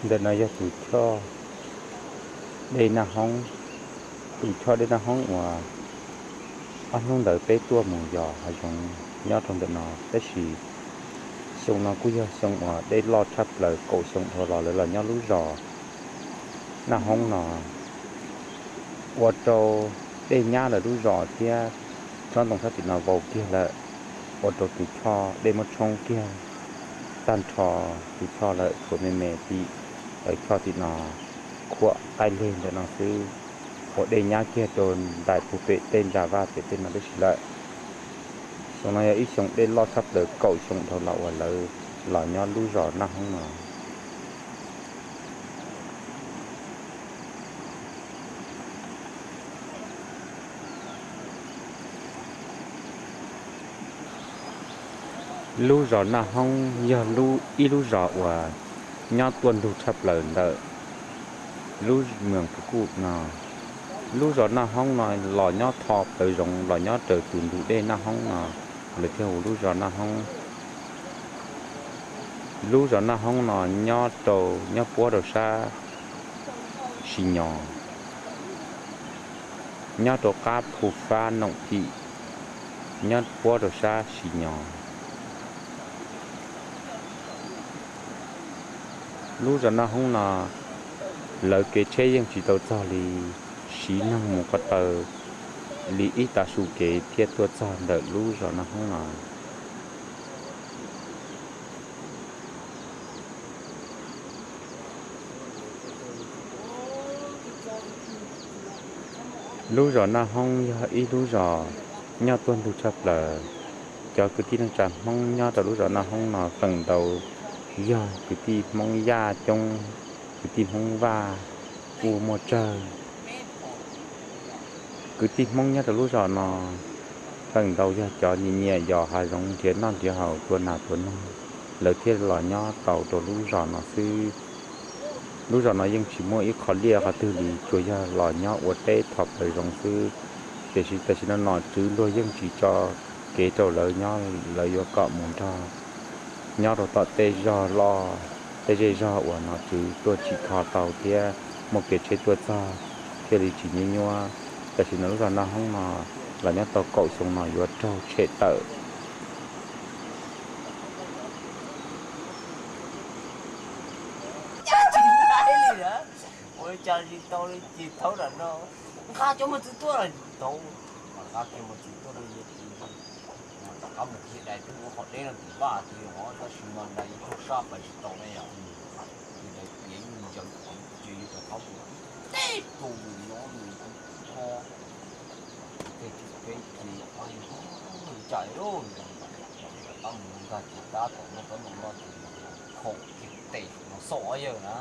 Ntawm no yog tus choj dej Naj Hoob, tus choj dej Naj Hoob uas ob hnub ntawd peb tuaj mus yos hav zoov nyob rau ntawm no, tab sis xyoo no kuj yog xyoo uas dej loj tshaj plaws kaum xyoo dhau los lawv los nyob lub zos Naj Hoob no, ua rau dej nyab lawv lub zos thiab tsob ntoo sab tim no vau kiag lawm, ua rau tus choj dej muab tshoob kiag tag nrho tus choj lawm, tshuav me me tim lawv choj tim no khuam qaij leg ntawm no xwb, ua dej nyab kiag rau ntais puag pem tej ntsa vaj pem tej no tib si lawm. Xyoo no yog ib xyoo dej loj tshaj plaws kaum xyoo dhau los uas lawv los nyob lub zos Naj Hoob no. Lub zos Naj Hoob yog ib lub zos uas nyob tuaj ntug tshaj plaws ntawm lub moos Phuv Kuj no. Lub zos Naj Hoob no los nyob tho plawv zoov los nyob raws tus ntug dej Naj Hoob no, lawv thiaj hu lub zos Naj Hoob. Lub zos Naj Hoob no nyob rau, nyob puab rau sab Sis Nyos, nyob rau qab Phu Fab Noom Thim, nyob puab rau sab Sis Nyos. Lub zos Naj Hoob no, lawv kev tsheb yeej tsis tau txog li, siv neeg mus ko taw li ib tav su kev thiaj tuaj txog ntawm lub zos Naj Hoob no. Lub zos Naj Hoob yog ib lub zos nyob tuaj ntug tshaj plaws. Cov kwv tij neej tsa Hmoob nyob rau lub zos Naj Hoob no feem ntau yog kwv tij Hmoob Yaj coob, kwv tij Hmoob Vaj kuj muaj tsawg. Kwv tij Hmoob nyob rau lub zos no feem ntau yog cov nyiam nyiam yos hav zoov nrhiav noj nrhiav haus tua nas tua noog, lawv thiaj los nyob tau rau lub zos no xwb. Lub zos no yeej tsis muaj ib qho liaj qhov twg li, tsuas yog los nyob ua teb tho plawv zoov xwb. Tiam sis tam sim no nom tswv luag yeej tsis tso kev rau lawv nyob, lawv yuav kom mus nrog nyob rau tom tej zog loj, tej zej zog uas nom tswv tuaj tsim kho tau thiab muaj kev tsheb tuaj txog thiaj li tsis nyuaj nyuaj. Tam sim no lub zos Naj Hoob no los nyob tau kaum xyoo no yuav raug tshem tawm. Ua li cas tsis tau li ces thaum no nqa cov mos txwv tuaj los tau, mas nqa kiag mos txwv tuaj rau yawg txiv, mas rov qab mus kiag dais twb ua qhov deb no tim vaj tiag os, tab sis mas dais yuav raug sab pais tsis tau ne yom. Ces dais piav ncaws ces yawg rov qab mus teb rau mus no mus ko, tej tsis peb ces li cas li rov qab mus nkag ces tab tom muaj tsob ntoo loj ces khaum kiag tes no xauj ob yawg na.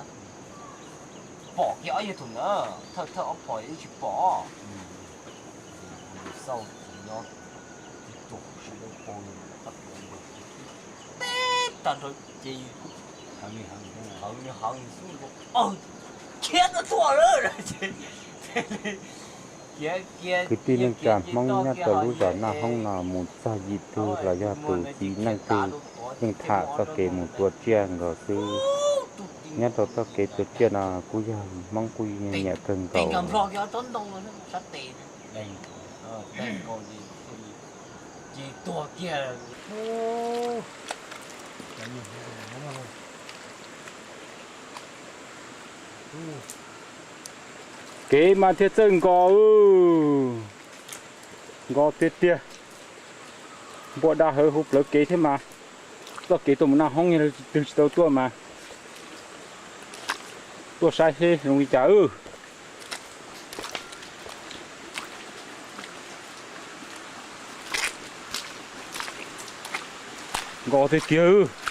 Pom kiag ob yawg thaum ntawd, thawj thawj ob phom yeej tsis pom. Xauj ces nyob tib tug si dawb paug, teb tag nrho ces hawv li hawv xwb, khiav tuaj tuaj lawm. Kwv tij neej tsa Hmoob nyob rau lub zos Naj Hoob no mus txog yim tug los yog tus txiv neej twg yeej tham txoj kev mus tua tsiaj nkaus xwb. Nyob rau txoj kev tua tsiaj no kuj yog Hmoob kuj nyiam kawg nkaus. Kev mas thiaj txawj nkos, nkos tiag tiag. Npua da hawv hu plawv kev thiab mas. Txoj kev tuaj mus Naj Hoob yog leej twg tsis tau tuaj mas tuaj saib seb zoo li cas. Nkos tiag tiag.